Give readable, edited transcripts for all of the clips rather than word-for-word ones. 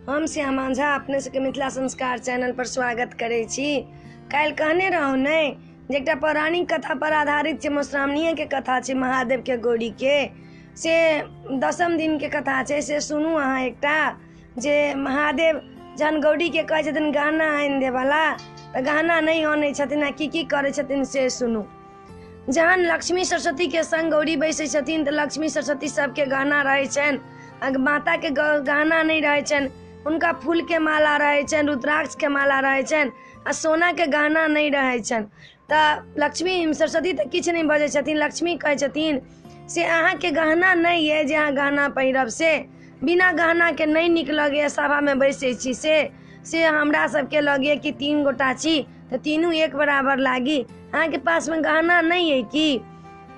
हम श्यामा झा अपने सबके मिथिला संस्कार चैनल पर स्वागत करै छी। काल्हि कहने रहौं ने जे एकटा पौराणिक कथा पर आधारित छै, मधुश्रावणीके कथा छै, महादेवके गौरीके, से दसम दिनके कथा छै। से सुनू अहाँ एकटा जे महादेव जहन गौरीके कहै छथिन गहना आनि देवला, तऽ गहना नहि आनै छथिन आ की की करै छथिन से सुनू। जहन लक्ष्मी सरस्वतीके संग गौरी बैसै छथिन तऽ लक्ष्मी सरस्वती सबके गहना रहै छनि, माताके गहना नहि रहै छनि। हुनका फूलके माला रहै छनि, रुद्राक्षके माला रहै छनि आ सोनाके गहना नहि रहै छनि। तऽ लक्ष्मी सरस्वती तऽ किछु नहि बजै छथिन। लक्ष्मी कहै छथिन से अहाँके गहना नहि अइ जे अहाँ गहना पहिरब, से बिना गहनाके नहि नीक लगैए, सभामे बैसै छी से हमरा सबके लगैए कि तीन गोटा छी तऽ तीनू एक बराबर लागी, अहाँके पासमे गहना नहि अइ की?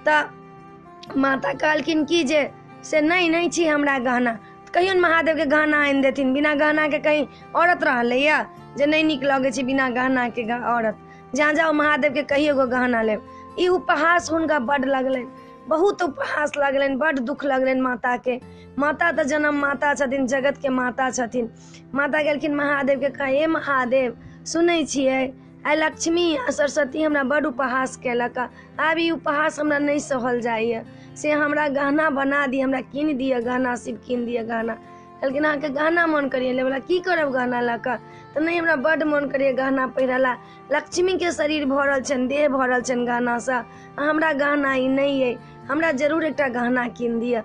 तऽ माता कहलखिन कि जे से नहि नहि छी हमरा गहना। कहियो ने महादेवके गहना आनि देथिन, बिना गहनाके कहीं औरत रहलैए जे नहि नीक लगै छै बिना गहनाके औरत। जहाँ जाउ महादेवके कहियो गो गहना लेब। ई उपहास हुनका बड्ड लगलनि, बहुत उपहास लगलनि, बड्ड दुख लगलनि माताके। माता तऽ जनम माता छथिन, जगतके माता छथिन। माता गेलखिन महादेवके कहे, हे महादेव सुनै छियै आइ लक्ष्मी आ सरस्वती हमरा बड्ड उपहास केलक, आब ई उपहास हमरा नहि सहल जाइए, से हमरा गहना बना दिअ, हमरा कीन दिअ गहना, शिव कीन दिअ गहना। कहलखिन अहाँके गहना मोन करैए लेबला, की करब गहना लऽ कऽ? तऽ नहि, हमरा बड्ड मोन करैए गहना पहिरला, लक्ष्मीके शरीर भरल छनि, देह भरल छनि गहनासँ, हमरा गहना ई नहि अइ, हमरा जरूर एकटा गहना कीन दिअ।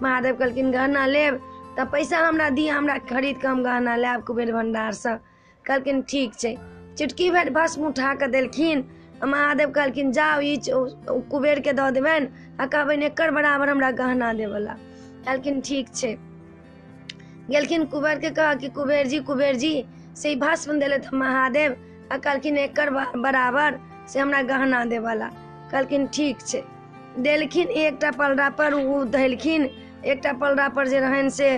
महादेव कहलखिन गहना लेब तऽ पैसा हमरा दिअ, हमरा खरीद कऽ हम गहना लायब कुबेर भण्डारसँ। कहलखिन ठीक छै। चुटकी भरि भस्म उठा कऽ देलखिन। महादेव कहलखिन जाउ ई कुबेरके दऽ देबनि आ कहबनि एकर बराबर हमरा गहना देबला। कहलखिन ठीक छै। गेलखिन कुबेरके कह कि कुबेर जी, कुबेर जी से ई भस्म देलथि महादेव आ कहलखिन एकर बराबर से हमरा गहना देबला। कहलखिन ठीक छै। देलखिन एकटा पलड़ा पर ओ धैलखिन, एकटा पलड़ा पर जे रहनि से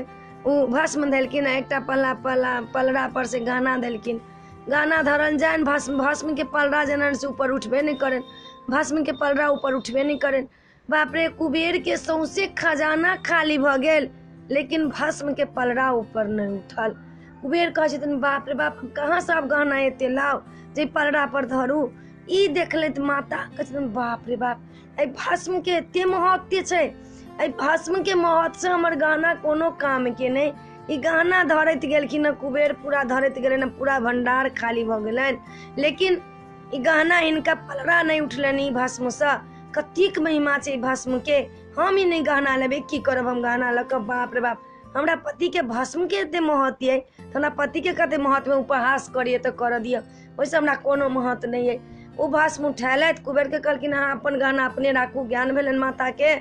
ओ भस्म देलखिन आ एकटा पलड़ा पर से गहना देलखिन। गहना धरल जानि भस्म, भस्मके पलड़ा जेना से ऊपर उठबे नहि करनि, भस्मके पलड़ा ऊपर उठबे नहि करनि। बाप रे, कुबेरके सौंसे खजाना खाली भऽ गेल, लेकिन भस्मके पलड़ा ऊपर नहि उठल। कुबेर कहै छथिन बाप रे बाप, हम कहाँसँ आब गहना एते लाउ जे पलड़ा पर धरू? ई देखलथि माता, कहै छथिन बाप रे बाप, एहि भस्मके एते महत्व छै, एहि भस्मके महत्वसँ हमर गहना कोनो कामके नहि। ई गहना धरैत गेलखिन हँ, कुबेर पूरा धरैत गेलनि हँ, पूरा भण्डार खाली भऽ गेलनि, लेकिन ई गहना हिनका पलड़ा नहि उठलनि ई भस्मसँ। कतेक महिमा छै ई भस्मके। हम ई नहि गहना लेबै, की करब हम गहना लऽ कऽ? बाप रे बाप, हमरा पतिके भस्मके एते महत्व अइ तऽ हमरा पतिके कते महत्व, उपहास करियै तऽ करऽ दिअ, ओहिसँ हमरा कोनो महत्व नहि अइ। ओ भस्म उठेलथि, कुबेरके कहलखिन अहाँ अपन गहना अपने राखू। ज्ञान भेलनि माताके।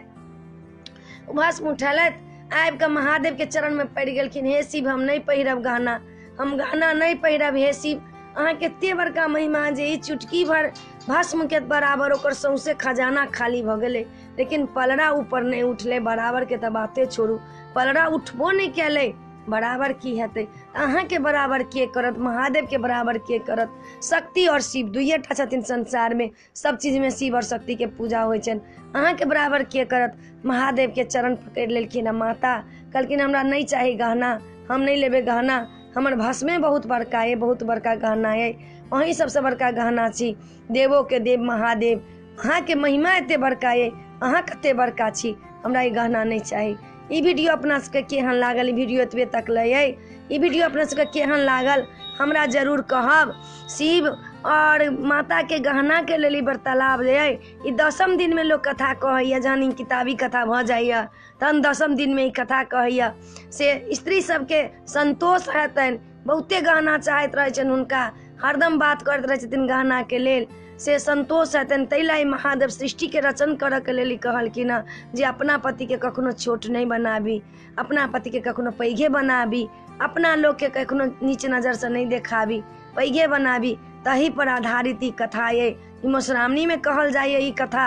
ओ भस्म उठेलथि, आबि कऽ महादेवके चरणमे पड़ि गेलखिन, हे शिव हम नहि पहिरब गहना, हम गहना नहि पहिरब, हे शिव अहाँके एते बड़का महिमा जे ई चुटकी भर भस्मके बराबर ओकर सौंसे खजाना खाली भऽ गेलै, लेकिन पलड़ा ऊपर नहि उठलै। बराबरके तऽ बाते छोड़ू, पलड़ा उठबो नहि केलै, बराबर की हेतै? अहाँके बराबर के करत? महादेवके बराबर के करत? शक्ति और शिव दुइएटा छथिन संसारमे, सब चीजमे शिव और शक्तिके पूजा होइ छनि। अहाँके बराबर के करत? महादेवके चरण पकड़ि लेलखिन आ माता कहलखिन हमरा नहि चाही गहना, हम नहि लेबै गहना, हमर भस्मे बहुत बड़का अइ, बहुत बड़का गहना अइ, अहीं सबसँ बड़का गहना छी, देवोके देव महादेव, अहाँके महिमा एते बड़का अइ, अहाँ कते बड़का छी, हमरा ई गहना नहि चाही। ई वीडियो अपना सबके केहन लागल? ई वीडियो एतबे तक लै अइ। ई वीडियो अपना सबके केहन लागल हमरा जरूर कहब। शिव और माताके गहनाके लेल ई वार्तालाप जे अइ, ई दसम दिनमे लोक कथा कहैए, जहन ई किताबी कथा भऽ जाइए तहन दसम दिनमे ई कथा कहैए। से स्त्री सबके संतोष हेतनि, बहुते गहना चाहैत रहै छनि हुनका, हरदम बात करैत रहै छथिन गहनाके लेल, से संतोष हेतनि। ताहि लए महादेव सृष्टिके रचन करऽके लेल ई कहलखिन हँ जे अपना पतिके कखनो छोट नहि बनाबी, अपना पतिके कखनो पैघे बनाबी, अपना लोकके कखनो नीच नजरसँ नहि देखाबी, पैघे बनाबी। तही पर आधारित ई कथा अइ। ई मधुश्रावणीमे कहल जाइए ई कथा।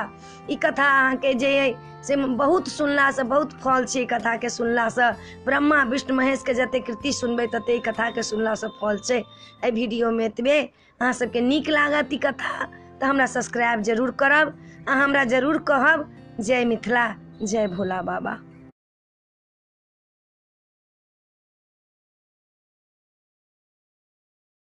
ई कथा अहाँके जे अइ से बहुत सुनलासँ बहुत फल छै। ई कथाके सुनलासँ ब्रह्मा विष्णु महेशके जते कृति सुनबै तते ई कथाके सुनलासँ फल छै। एहि वीडियोमे एतबे। अहाँ सबके नीक लागत ई कथा तऽ हमरा सब्सक्राइब जरूर करब आ हमरा जरूर कहब। जय मिथिला, जय भोला बाबा।